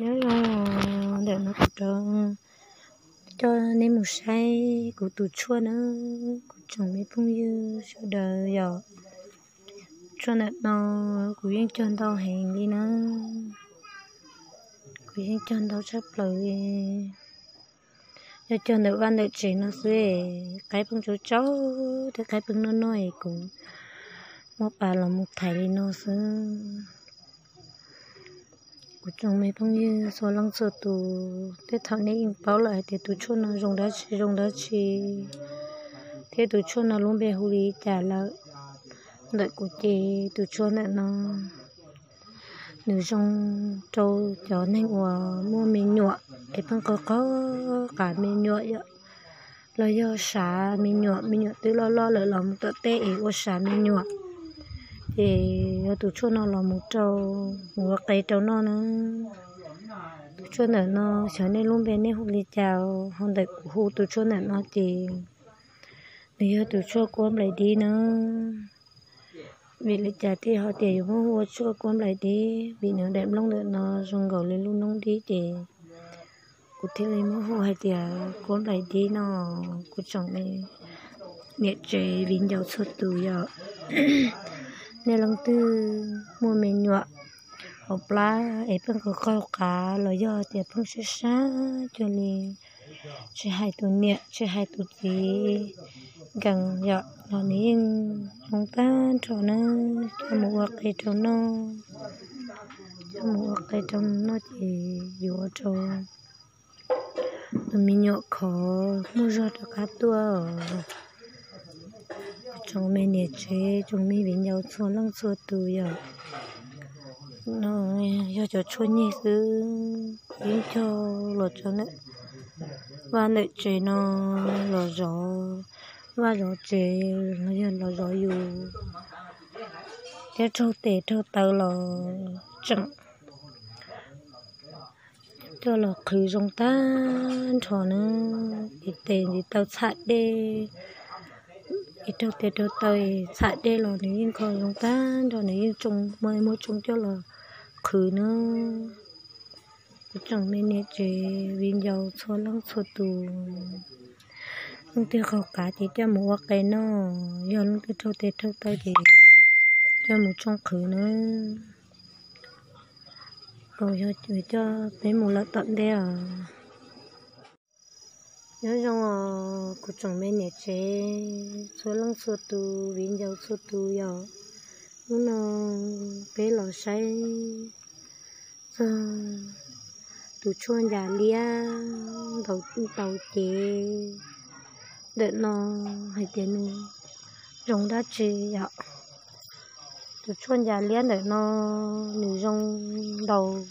Nyob zoo, ntawm no kuv rov coj nej mus saib kuv tus tshuaj na, kuv tsoom me phooj ywg sawv daws yom. Tshuaj ntawm no kuv yeej cog ntau heev li na, kuv yeej cog ntau tshaj plaws li. Yog cog ntawm vaj ntawm tsev no xwb, qaib pheej tsau tsau thiab qaib pheej noj noj es kuv muab pas los mus thaiv li no xwb. Kuv tsoom me phooj ywg txhua leej txhua tus, tej thaum nej yeej paub lawm hais tias tus tshuaj no zoo dab tsi zoo dab tsi, thiab tus tshuaj no lub npe hu li cas lawm. Ntawm kuv ces tus tshuaj ntawm no nws zoo rau cov neeg uas muaj me nyuam es pheej qaug qaug qav me nyuam yom, los yog sav me nyuam, me nyuam twb loj loj lawm los mus tom tej es ua sav me nyuam, ces yog tus tshuaj no los mus rau, mus ua qe rau noj na. Tus tshuaj ntawm no xyov nej lub npe nej hu li cas, ho ntawm kuv hu tus tshuaj ntawm no ces nws yog tus tshuaj kuab nplaim dib na. Vim li cas thiaj ho tias yuav muab hu ua tshuaj kuab nplaim dib? Vim nws daim nplooj ntawm no zoo nkaus li lub noob dib ces kuv thiaj li muab hu hais tias kuab nplaim dib no. Kuv tsoom me niam tsev viv ncaus txhua tus yom, nej leej twg muaj me nyuam hauv plab es pheej qaug qaug qav los yog tias pheej sab sab cuag li, tsis hais tus niam tsis hais tus txiv nkees yom, los nws yeej zoo tag nrho na. Coj mus ua qe rau noj, coj mus ua qe rau noj ces yuav ua rau tus me nyuam khov muaj zog rov qab tuaj. Tsoom me niam tsev tsoom me viv ncaus txhua leej txhua tus yom, no yog cov tshuaj nyeg xwb, yeej cog los rau ntawm vaj ntawm tsev no, los zov vaj zov tsev los yog los zov yus thiab raug tes raug taw los tseem coj los qhwv zoo tag nrho na. Tes tes ntsis taw txham dej, es raug tes raug taw txham dej los nws yeej kho zoo tag nrho, nws yeej tsoo, muaj tsoo coj los qhwv na. Kuv tsoom me niam tsev viv ncaus txhua leej txhua tus, leej twg qaug qav ces coj mus ua qe noj, yog leej twg raug tes raug taw ces coj mus tsoo qhwv na. Kuv yog coj peb mus lawm tom ntej os. Nyob zoo os kuv tsoom me niam tsev txhua leej txhua tus, viv ncaus txhua tus yom. Hnub no peb los saib txog tus tshuaj ncas liab ntaus cev ntawm no hais tias nws zoo dab tsi yom. Tus tshuaj ncas liab ntawm no nws zoo ntaus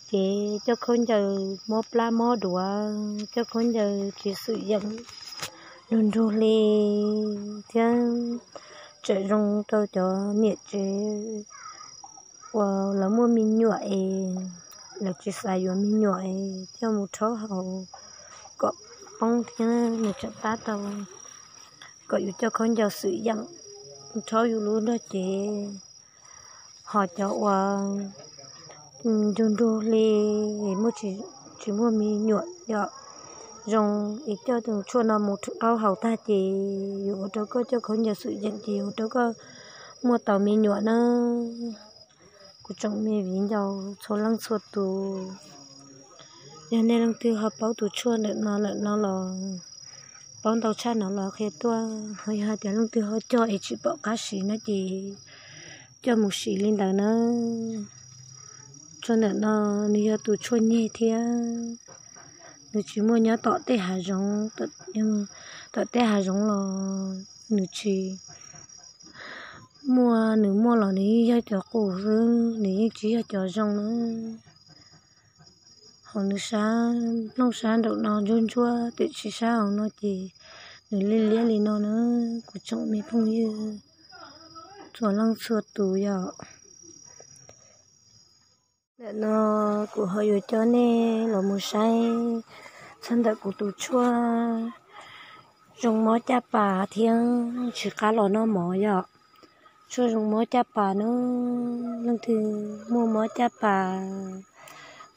cev coj khaub ncaws mob plab mob duav, coj khaub ncaws tsis xwm yeem, nrug nrug hli thiab tseem zoo rau cov niam tsev uas lawv muaj me nyuam es lawv tsis xav yuav me nyuam es coj mus rhaub haus kom poob thiab nws tseem pab tau kom yus coj khaub ncaws xwm yeem rhaub yus lub nrog cev. Ho cov uas nrug nrug hli, muaj, tsis muaj me nyuam yom, zoo es coj tus tshuaj no mus rhaub haus tag ces yuav ua rau koj coj khaub ncaws xwm yeem ces yuav ua rau koj muaj tau me nyuam na. Kuv tsoom me viv ncaus txhua leej txhua tus, yog nej leej twg ho paub tus tshuaj ntawm no lawm no los, paub ntau tshaj no los qhia tuaj, ho yog hais tias leej twg ho cog es tsis pom qab siv no ces coj mus siv li ntawd na. Tshuaj ntawm no nws yog tus tshuaj nyeg thiab nws tsis muaj nyob tom tej hav zoov, tom tej hav zoov los nws tsis muaj, nws muaj los nws yeej yog cov qus xwb, nws yeej tsis yog cov zoo na. Ho nws sab nplooj sab nraum no ntsuab ntsuab, tiam sis sab hauv no ces nws liab liab li no na. Kuv tsoom me phooj ywg txhua leej txhua tus yom. Ntawm no kuv ho yuav coj nej los mus saib txog ntawm kuv tus tshuaj zoo mob caj pas thiab tsis qab los noj mov yom. Tshuaj zoo mob caj pas na, leej twg muaj mob caj pas,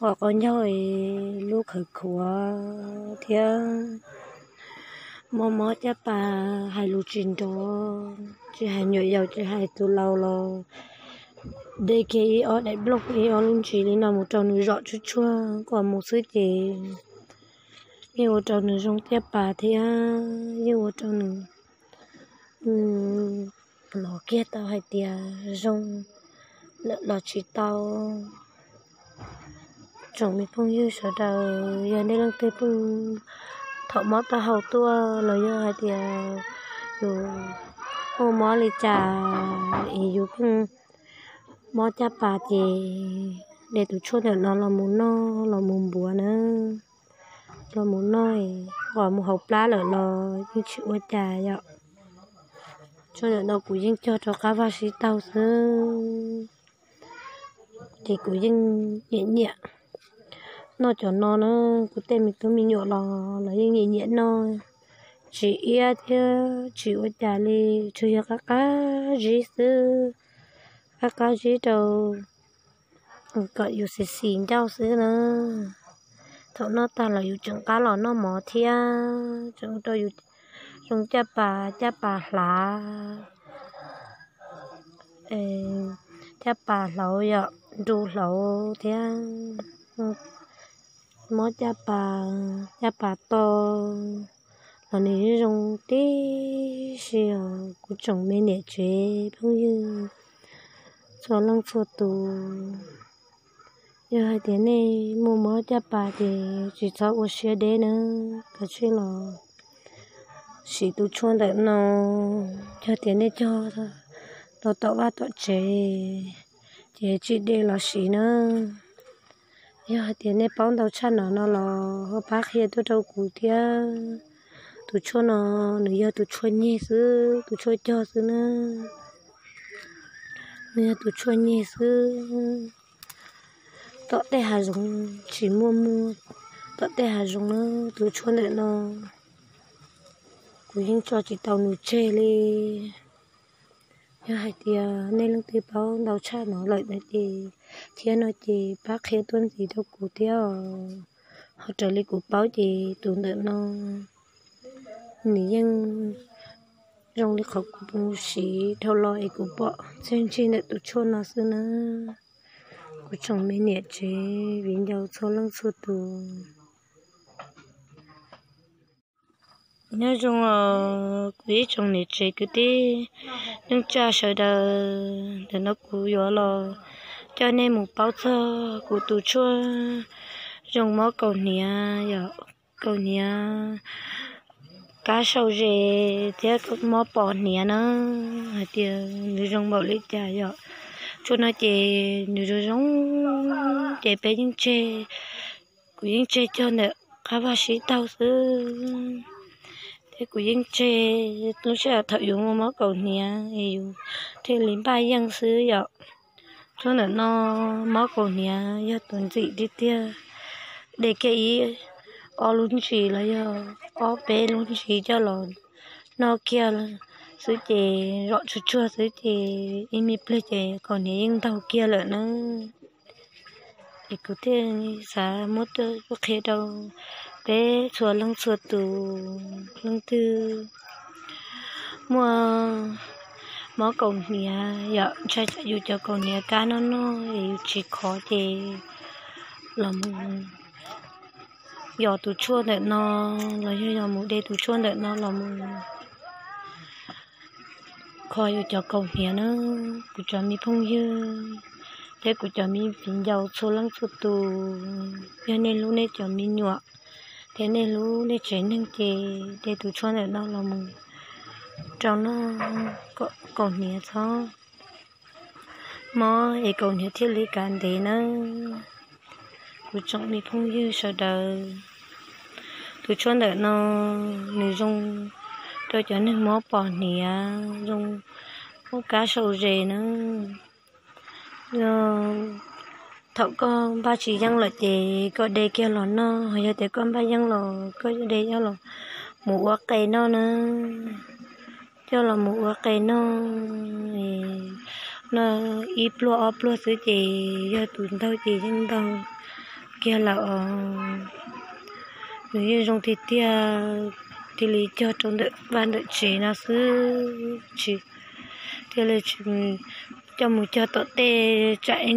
qos qaub ncaug, lub khawv khuav thiab mob mob caj pas, hais lus tsis nrov, tsis hais nyuam yaus tsis hais tus laus los de kiag ib ob daim nplooj ib ob lub ntsis li no mus rau nws zom tshuaj tshuaj kom mus xwb ces yeej ua rau nws zoo caj pas thiab yeej ua rau nws los kiag tau hais tias zoo lawm los tsis tau. Tsoom me phooj ywg sawv daws, yog nej leej twg pheej thaum mob taub hau tuaj los yog hais tias yus muaj mob li cas es yus pheej mob caj pas ces de tus tshuaj ntawm no los mus noj los mus npuav na, los mus noj, qos mus hauv plab lawm los yeej tsis ua cas yom. Tshuaj ntawm no kuv yeej cog rau qab vaj sib taug xwb, ces kuv yeej nyiam nyiam noj cov no na. Kuv tej me tub me nyuam los los yeej nyiam nyiam noj, tsis iab thiab tsis ua cas li, tsuas yog qab qab zib xwb, qab qab zib rau kom yus xis xis ncauj xwb na. Thaum noj tag los yus tseem qab los noj mov thiab, tseem ua rau yus zoo caj pas, caj pas hlav, caj pas hlauv yom, nru hlauv thiab mob caj pas, caj pas to los nws yeej zoo tib si os kuv tsoom me niam tsev phooj ywg txhua leej txhua tus. Yog hais tias nej muaj mob caj pas ces tsis txhob ua siab deb na, kav tsij los siv tus tshuaj ntawm no. Yog tias nej cog rau tom vaj tom tsev ces tsij de los siv na. Yog hais tias nej paub ntau tshaj no no los ho pab qhia tuaj rau kuv thiab. Tus tshuaj no nws yog tus tshuaj nyeg xwb, tus tshuaj cog xwb na, nws yog tus tshuaj nyeg xwb. Tom tej hav zoov tsis muaj muaj, tom tej hav zoov na, tus tshuaj ntawm no kuv yeej tso tsis tau nws tseg li. Yog hais tias nej leej twg paub ntau tshaj no lawm no ces, thiab no ces pab qhia tuaj ntxiv rau kuv thiab os. Ho raws li kuv paub ces tus ntawm no nws yeej zoo li qhov kuv mus siv dhau los es kuv pom txiaj ntsig ntawm tus tshuaj no xwb na. Kuv tsoom me niam tsev viv ncaus txhua leej txhua tus. Nyob zoo os kuv ib tsoom niam tsev kwv tij neej tsa sawv daws, ntawm no kuv yuav los coj nej mus paub txog kuv tus tshuaj zoo mob kaus hniav, yog kaus hniav kab sau zes thiab mob pos hniav na, hais tias nws zoo npaum li cas yom. Tshuaj no ces nws zoo zoo ces peb yeej tseg, kuv yeej tseg cog ntawm qab vaj sib taug xwb, thiab kuv yeej tseg lub sij hawm thaum yus muaj mob kaus hniav es yus thiaj li npaj yeej xwb yom. Tshuaj ntawm no mob kaus hniav yog tus ntxim tiag tiag, de kiag ib ob lub ntsis los yog ob peb lub ntsis coj los noj kiag xwb ces zom tsuag tsuag xwb ces ib me pliag ces kaus hniav yeej ntaug kiag lawm na. Es kuv thiaj xav muab tuaj qhia rau peb txhua leej txhua tus, leej twg muaj mob kaus hniav yom, ntshai tsam yus cov kaus hniav kab noj noj es yus tsis khov ces los mus yos tus tshuaj ntawm no, los yog yog mus de tus tshuaj ntawm no los mus kho yus cov kaus hniav na. Kuv cov me phooj ywg thiab kuv cov me viv ncaus txhua leej txhua tus, yog nej hlub nej cov me nyuam thiab nej hlub nej tsev neeg ces de tus tshuaj ntawm no los mus rau noj kom kaus hniav txhob mob es kaus hniav thiaj li kav ntev nawb. Kuv tsoom me phooj ywg sawv daws, tus tshuaj ntawm no nws zoo rau cov neeg mob pos hniav, zoo mob kab sau zes na. Yog thaum koj npaj tsis yeej lawm ces koj de kiag los noj, yog tias koj npaj yeej los koj de coj los mus ua qe noj na. Coj los mus ua qe noj, noj ib pluag ob pluag xwb ces yog tus ntaug ces yeej ntaug, kiag lawm os. Nws yeej zoo tiag tiag, thiaj li cog rau ntawm vaj ntawm tsev no xwb, tsis thiaj li tsis coj mus cog tom tej tsam ib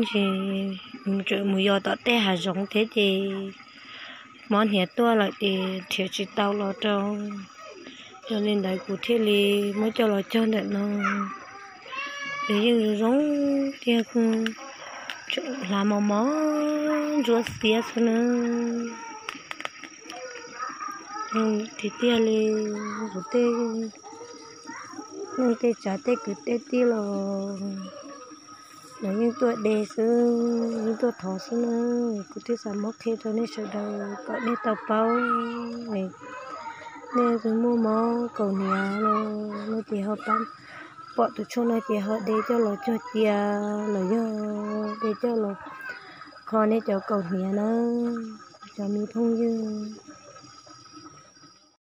ntsis mus yos tom tej hav zoov thiab ces mob hniav tuaj lawm ces nrhiav tsis tau los rau. Yog li ntawd kuv thiaj li muab coj los cog ntawm no. Nws yeej zoo zoo tiag, hlav mos mos ntsuab xiab xwb na. Tiag tiag li, kuv tej neej tej tsav tej kwv tej tij los lawv yeej tuaj de xwb, yeej tuaj thov xwb na. Kuv thiaj xav muab qhia rau nej sawv daws kom nej tau paub. Nej twb muaj mob kaus hniav los no ces ho pom tus tshuaj no ces ho de coj los cog cia, los yog de coj los kho nej cov kaus hniav na, cov me phooj ywg.